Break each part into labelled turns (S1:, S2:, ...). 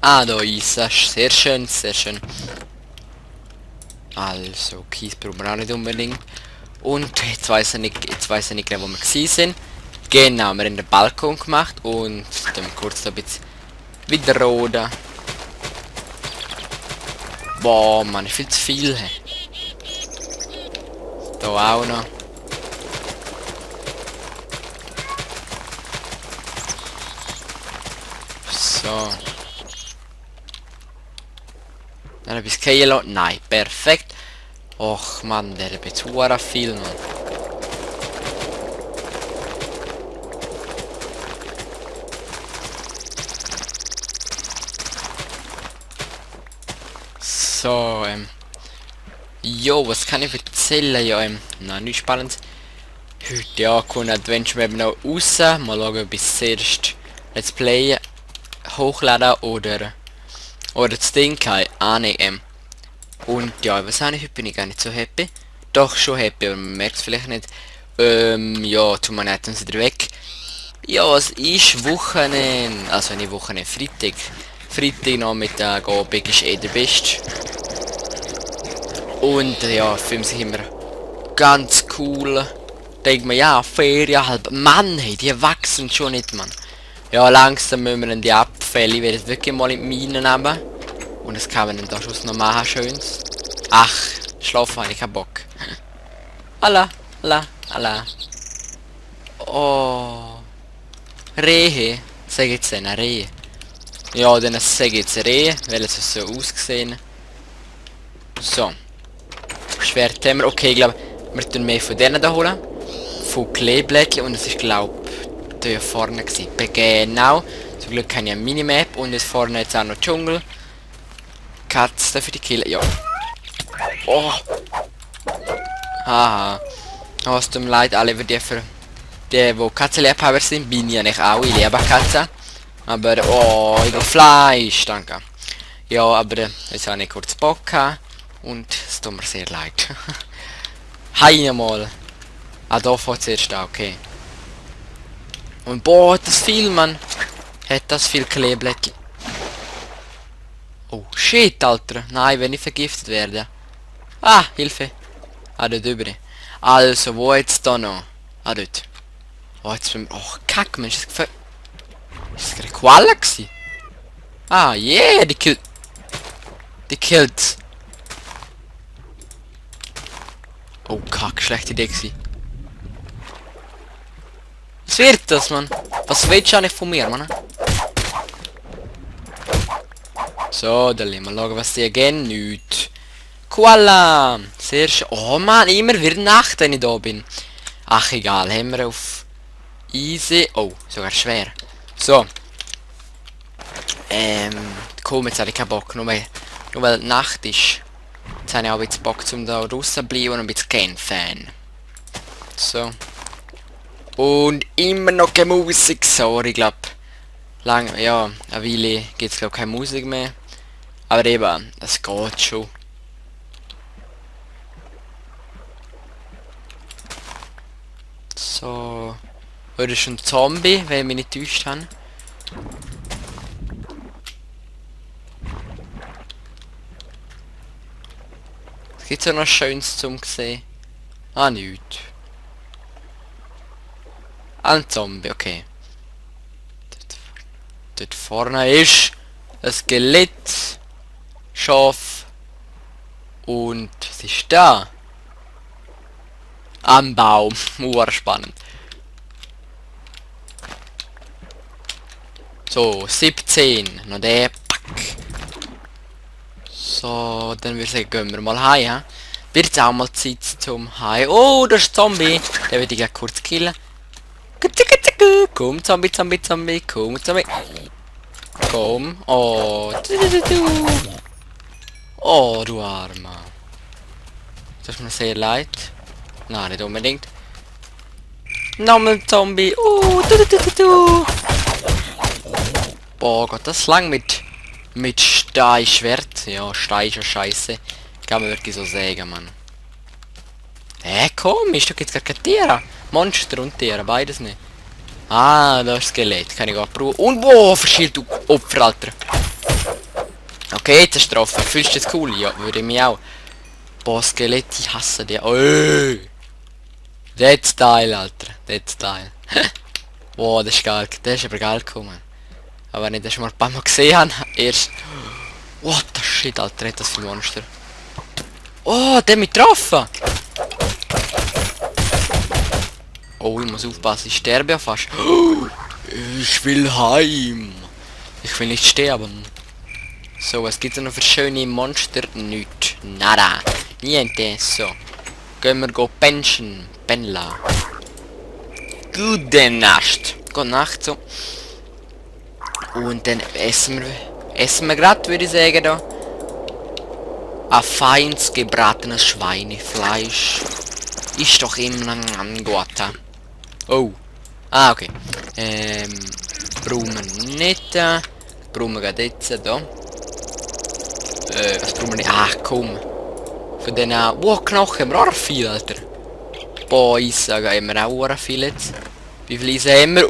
S1: Da ist es. Sehr schön, sehr schön. Also, Kies brauchen wir auch nicht unbedingt. Und jetzt weiß ich nicht genau, wo wir gewesen sind. Genau, wir haben den Balkon gemacht und dann kurz da ein bisschen wieder roden. Boah, man, ist viel zu viel. He. Da auch noch. So. Dann etwas fallen lassen. Nein, perfekt. Och man, der hat jetzt verdammt viel, Mann. So, jo, was kann ich erzählen? Ja, na, nichts Spannendes. Heute, ja, kommt Adventure eben noch raus. Mal schauen, ob ich zuerst Let's Play hochladen oder das Ding keine Ahnung, Und ja, was habe ich? Heute bin ich gar nicht so happy. Doch, schon happy, aber man merkt es vielleicht nicht. Ja, tun wir nicht uns wieder weg. Ja, es ist Wochenende, also nicht Wochenende, Freitag. Freitagnachmittag Abend ist der beste. Und ja, fühlen sich immer ganz cool. Denkt man, ja, Ferien halb. Mann, hey, die wachsen schon nicht, Mann. Ja, langsam müssen wir in die Abfälle, ich werde jetzt wirklich mal in die Mine nehmen. Und das kann man dann da schon noch machen, schönes. Ach, schlafen habe ich keinen Bock. Alla. Oh. Rehe. Sag jetzt eine Rehe. Ja, dann sag jetzt Rehe, weil es so ausgesehen. So. Schwert haben wir. Okay, ich glaube, wir tun mehr von denen da holen. Von Kleeblättchen und es ist, glaube ich, da vorne gewesen. Genau. Zum Glück habe ich eine Minimap und jetzt vorne jetzt auch noch Dschungel. Katze für die Killer. Ja. Oh. Haha. Oh, es tut mir leid, alle die Katzenliebhaber sind, bin ich ja nicht auch. Ich liebe Katzen. Aber, oh, ich will Fleisch, danke. Ja, aber jetzt habe ich kurz Bock gehabt. Und es tut mir sehr leid. Hi mal. Ah, da fährt zuerst an, okay. Und boah, hat das viel, Mann. Hat das viel Kleeblättchen. Oh, shit, Alter. Nein, wenn ich vergiftet werde. Ah, Hilfe. Ah, dort über. Also, wo jetzt da noch? Ah, dort. Oh, jetzt bin ich... Oh, kack, Mensch. Ist das gerade Koala gewesen? Ah, yeah, die killt... Oh, kack, schlechte Idee gewesen. Was wird das, Mann? Was willst du eigentlich von mir, Mann? So, dann mal schauen, was die gehen. Nichts. Koala! Sehr schön. Oh Mann, immer wieder Nacht, wenn ich da bin. Ach, egal. Haben wir auf easy. Oh, sogar schwer. So. Komm, jetzt habe ich keinen Bock. Nur weil Nacht ist. Jetzt habe ich auch ein bisschen Bock, zum da draussen bleiben und ein bisschen kämpfen. So. Und immer noch keine Musik. Sorry, ich glaube. Lange, ja, eine Weile gibt es glaube keine Musik mehr. Aber eben, das geht schon. So. Oder ist ein Zombie, wenn ich mich nicht täuscht habe. Es gibt ja noch Schönes zum sehen. Ah, nichts. Ein Zombie, okay. Dort vorne ist ein Skelett. Schaf. Und es ist da. Am Baum. Spannend. So, 17. Noch der Pack. So, dann würde ich sagen, gehen wir mal heim. Wird es auch mal Zeit zum Heim. Oh, das ist ein Zombie. Den würde ich gleich kurz killen. Komm, Zombie. Komm, Zombie. Komm. Oh. Oh, du Armer. Das ist mir sehr leid. Nein, nicht unbedingt. Nochmal Zombie. Boah, Gott, das ist lang mit Steinschwert. Ja, Stein ist ja scheiße. Kann man wirklich so sagen, Mann. Komisch, da gibt's gar keine Tiere. Monster und Tiere, beides nicht. Ah, da ist Skelett. Kann ich auch probieren. Und boah, verschielt du Opfer, Alter. Okay, jetzt ist getroffen. Fühlst du das cool? Ja, würde ich mich auch. Boah, Skelett, ich hasse die. Oh, that's style, Alter. That's style. Boah, das ist geil. Das ist aber geil gekommen. Aber wenn ich das schon mal ein paar Mal gesehen habe, erst... What the shit, Alter, hat das für ein Monster. Oh, der hat mich getroffen! Oh, ich muss aufpassen, ich sterbe ja fast. Ich will heim. Ich will nicht sterben. So, was gibt's noch für schöne Monster? Nichts. Nada. Niente. So. Gehen wir go pension. Penla. Gute Nacht. Gute Nacht, so. Und dann essen wir grad, würde ich sagen, da. Ein feins gebratenes Schweinefleisch. Ist doch immer gut. Oh. Ah, okay. Brauchen wir nicht. Brauchen wir gerade jetzt da. Was brauchen wir nicht? Ach, komm. Von denen... Wow, Knochen haben wir auch viel, Alter. Boah, Eisen haben wir auch viel jetzt. Wie viel Eisen haben wir?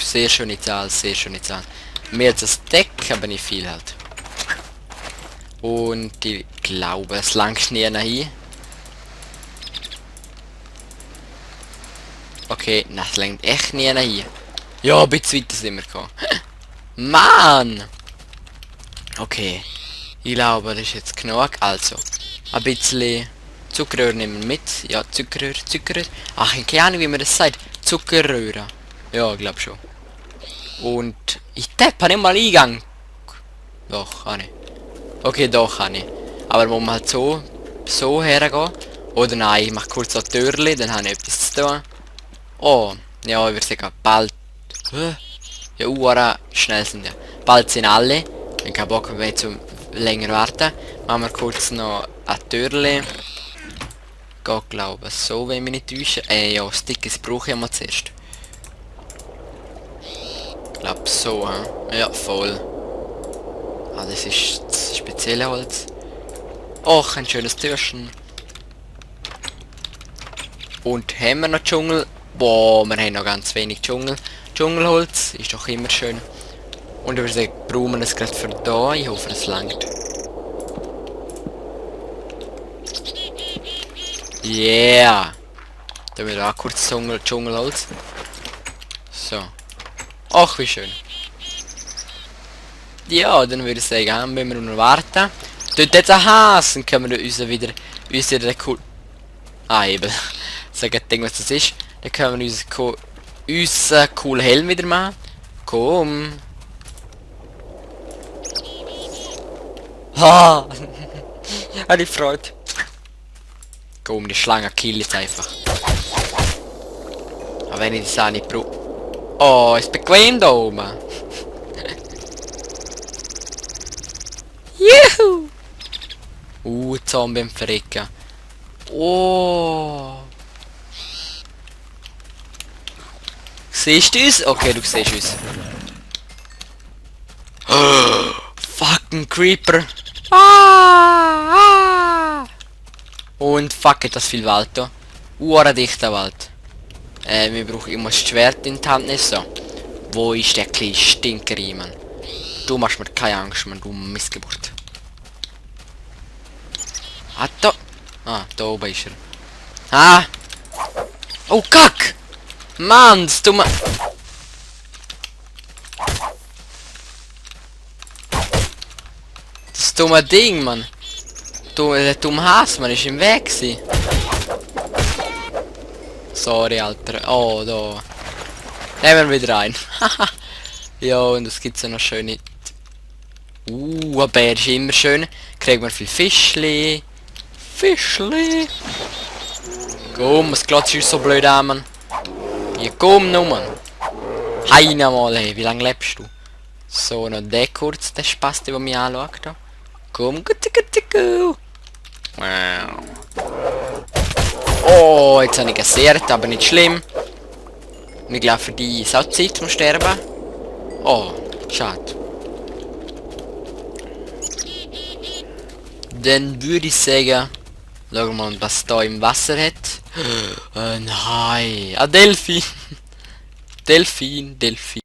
S1: Sehr schöne Zahl, sehr schöne Zahl. Mehr als ein Deck, aber nicht viel halt. Und ich glaube, es langt nie hin. Okay, das langt echt nie hin. Ja, ein bisschen weiter sind wir gekommen. Mann! Okay. Ich glaube, das ist jetzt genug. Also, ein bisschen Zuckerröhr nehmen wir mit. Ja, Zuckerröhr. Ach, ich keine Ahnung, wie man das sagt. Zuckerröhre. Ja, ich glaube schon. Und ich tappe nicht mal Eingang. Doch, kann ich. Okay, doch, kann ich. Aber muss man halt so hergehen. Oder nein, ich mache kurz ein Türchen, dann habe ich etwas zu tun. Oh, ja, ich würde sagen, bald. Ja, schnell sind ja. Bald sind alle. Ich habe Bock, wenn zu länger warten. Machen wir kurz noch ein Türchen. Geht, glaube ich, so, wenn ich mich nicht täusche. Ja, Stickers brauche ich mal zuerst. Ich glaube so, ja, voll. Ah, das ist das spezielle Holz. Och, ein schönes Türchen. Und haben wir noch Dschungel? Boah, wir haben noch ganz wenig Dschungelholz, ist doch immer schön. Und ich würde sagen, brauchen wir es gerade für da. Ich hoffe, es langt. Yeah! Da wird auch kurz Dschungelholz. So. Ach, wie schön. Ja, dann würde ich sagen, wenn wir nur warten. Dort jetzt ein Hass, dann können wir uns wieder cool... Ah, eben. Sag ein Ding, was das ist. Dann können wir uns coolen Helm wieder machen. Komm. Ha! Habe ich Freude. Komm, die Schlange kill jetzt einfach. Aber wenn ich das auch nicht brauche... Oh, ist bequem da oben. Juhu! Zombie am Verrecken. Oh! Siehst du uns? Okay, du siehst uns. Oh, fucking Creeper. Und fuck, hat das viel Wald da. Dichter Wald. Wir brauchen immer das Schwert in die Hand nehmen. So. Wo ist der kleine Stinker, Mann? Du machst mir keine Angst, Mann, du Missgeburt. Ah, da. Ah, da oben ist er. Ah! Oh, Kack! Mann, das dumme... Das dumme Ding, Mann. Der dumme Hass, man, ist im Weg gewesen. Sorry, Alter. Oh, da. Nehmen wir wieder ein. Ja, und es gibt ja noch schöne... ein Bär ist immer schön. Kriegt man viel Fischli. Fischli. Komm, was glotzt ist so blöd an, Mann. Ja, komm nur, Mann. Heine mal, hey. Wie lange lebst du? So, noch der kurz, der Spaß, der mich anschaut. Da. Komm, gut. Wow. Oh, jetzt habe ich gesiert, aber nicht schlimm. Und ich glaube, für die ist auch Zeit zum Sterben. Oh, schade. Dann würde ich sagen, schauen wir mal, was da im Wasser hat. Ein Hai. Ein Delphi. Delfin, Delfin.